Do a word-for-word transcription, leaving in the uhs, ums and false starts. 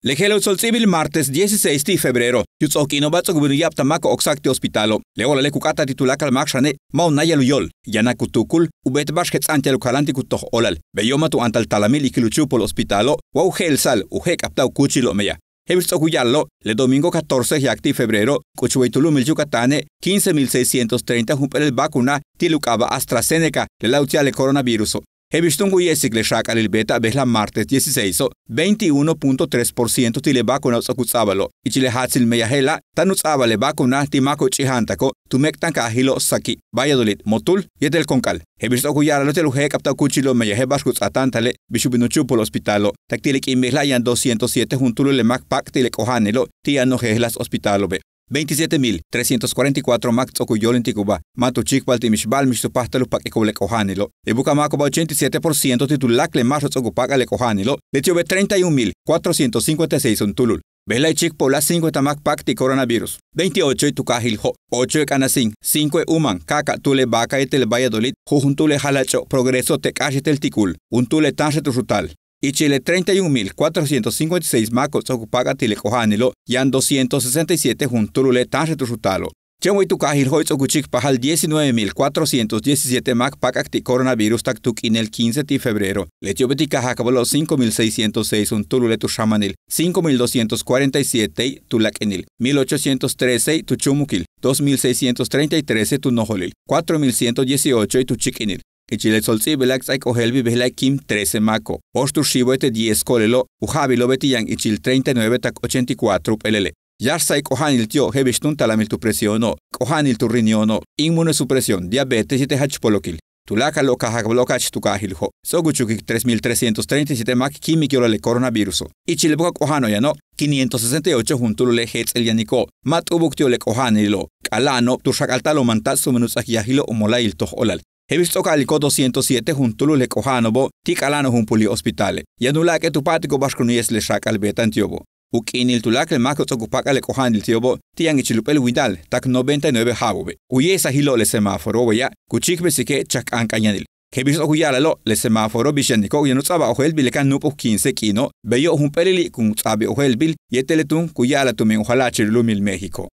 Le je'elo' u tsolts'íibil martes dieciséis ti' febrero, ti' u ts'o'ok k'iino'oba' ts'o'ok u bin u ya'ab ta máako'ob k sáak ti' hospitaloo'. Le óolale' ku k'áata'al ti' tuláakal máax xane' ma' u náayal u yóol, yáanak u tuukul u beet ba'ax jets'a'an ti'al u kaláantik u toj óolal. Beyo' ma' tu áantal talamil ikil u chúupul hospitaloo' wa u je'elsa'al u je'ek'abta'al u kúuchilo'ob meyaj. Je'el bix ts'o'ok u ya'alalo', le domingo catorce k sáak ti' febrero, k'uch wey tu lu'umil Yucatane' quince mil seiscientos treinta jump'éelel vacuna ti'al u k'aaba' AstraZeneca, lela' uti'al le coronaviruso'. Je'el bix túun ku ye'esik le xaak'alil beeta'ab bejla'e' martes dieciséiso', veintiuno punto tres por ciento ti' le vacunao' ts'o'ok u ts'a'abalo'. Ichil le jaatsil meyaj je'ela' táan u ts'a'abal le vacuna ti' máako'ob ch'ija'antako' tu méek'tankaajilo' Saki, Valladolid, Motul yéetel Comcal. Je'el bix ts'o'ok u ya'alalo' ti'al u je'ek'abta'al u kúuchilo'ob meyaje' ba'ax ku ts'aatáantale' bix u bin u chúupul hospitaloo'. Tak ti' le k'iin bejla'a' yaan doscientos siete juntúulul le máak paak' ti' le k'oja'anilo' ti' yano'ob jejeláas hospitaloo'obe'. Veintisiete mil trescientos cuarenta y cuatro máak ts'o'ok u yóolintiko'oba' ma' tu chíikpaltik mix ba'al mix tu páajtal u pak'iko'ob le k'oja'anilo'. Le buka'aj máako'oba' ochenta y siete por ciento ti' tuláakal le máaxo'ob ts'o'ok u pak'al le k'oja'anilo', leti'obe' treinta y un mil cuatrocientos cincuenta y seis juntúulul. Bejla'e' chíikpoola' cincuenta máak paak' ti' coronavirus. Veintiochoe' tu kaajil Jo', ochoe' Canacín, cincoe' Umán, Caca, Tule, Baca yéetel Valladolid, jujuntúule' Jalach'o', Progreso, Tec'áax yéetel Ticul, juntúule' táanxel tu xutaal. Ichil le treinta y un mil cuatrocientos cincuenta y seis máako'ob ts'o'ok u pak'al ti' le k'oja'anilo' yaan doscientos sesenta y siete juntúulule' táanxel tu xutaaloo'. Chéen wey tu kaajil Jo'e' ts'o'ok u chíikpajal diecinueve mil cuatrocientos diecisiete máak pak'ak ti' coronavirus tak tu k'iinel quince ti' febrero. Leti'obe' ti' kaajakbalo'ob cinco mil seiscientos seis juntúulule' tu xamanil, cinco mil doscientos cuarenta y sietei' tu láak'inil, mil ochocientos trecei' tu chúumukil, dos mil seiscientos treinta y trecei' tu nojolil, cuatro mil ciento dieciochoei' tu chíik'inil. Ichil le tsolts'íibila' k ts'áaik ojéelbil bejla'e' kim trece máako'ob. Óox tu xiibo'ob yéetel diez ko'olelo'ob u ja'abilo'obe' ti' yaan ichil treinta y nueve tak ochenta y cuatro jump'éelele'. Yáax sa'i k'oja'anil ti'ob je'el bix túun talamil tu presióno'ob, k'oja'anil tu riñóono'ob, inmunosupresión, diabetes yéetel jach polokil. Tuláakalo'ob kaajakbalo'ob ka'ach tu kaajil Jo'. Ts'o'ok u chukik tres mil trescientos treinta y siete máak kíimik yo'olal le coronaviruso'. Ichil le buka'aj k'oja'ano'ob yano', quinientos sesenta y ocho juntúulule' jets'el yaniko'ob. Ma' t'u'ubuk ti'ob le k'oja'anilo'. K'ala'ano'ob tu xak'alta'al u mantats tumen u ts'áak yajilo' u mola'ayil toj óolal. Je'el bix ts'o'ok a'aliko'ob doscientos siete juntúulul le k'oja'ano'obo' ti' k'ala'ano'ob jump'úul hospitale'. Yaan uláak'e' tu pa'atiko'ob ba'ax ku na'an u ye'es le xaak'al beeta'an ti'obo'. U k'iinil tuláakal le máako'ob ts'o'ok u pak'al le k'oja'anil ti'obo' ti' yaan ichil jump'éel widal tak noventa y nueve ja'abo'obe'. U ye'esajilo'ob le semáforo weya' ku chíikpesike' chak k'ank'anyanil. Je'el bix ts'o'ok u ya'alalo', le semáforo bix yaniko'ob yaan u ts'a'abal ojéelbil le kan núup u quince k'iino'ob, beyo' jump'éelili' kun ts'a'abil ojéelbil yéetele' túun ku ya'ala'al tumen u jala'achil u lu'umil México.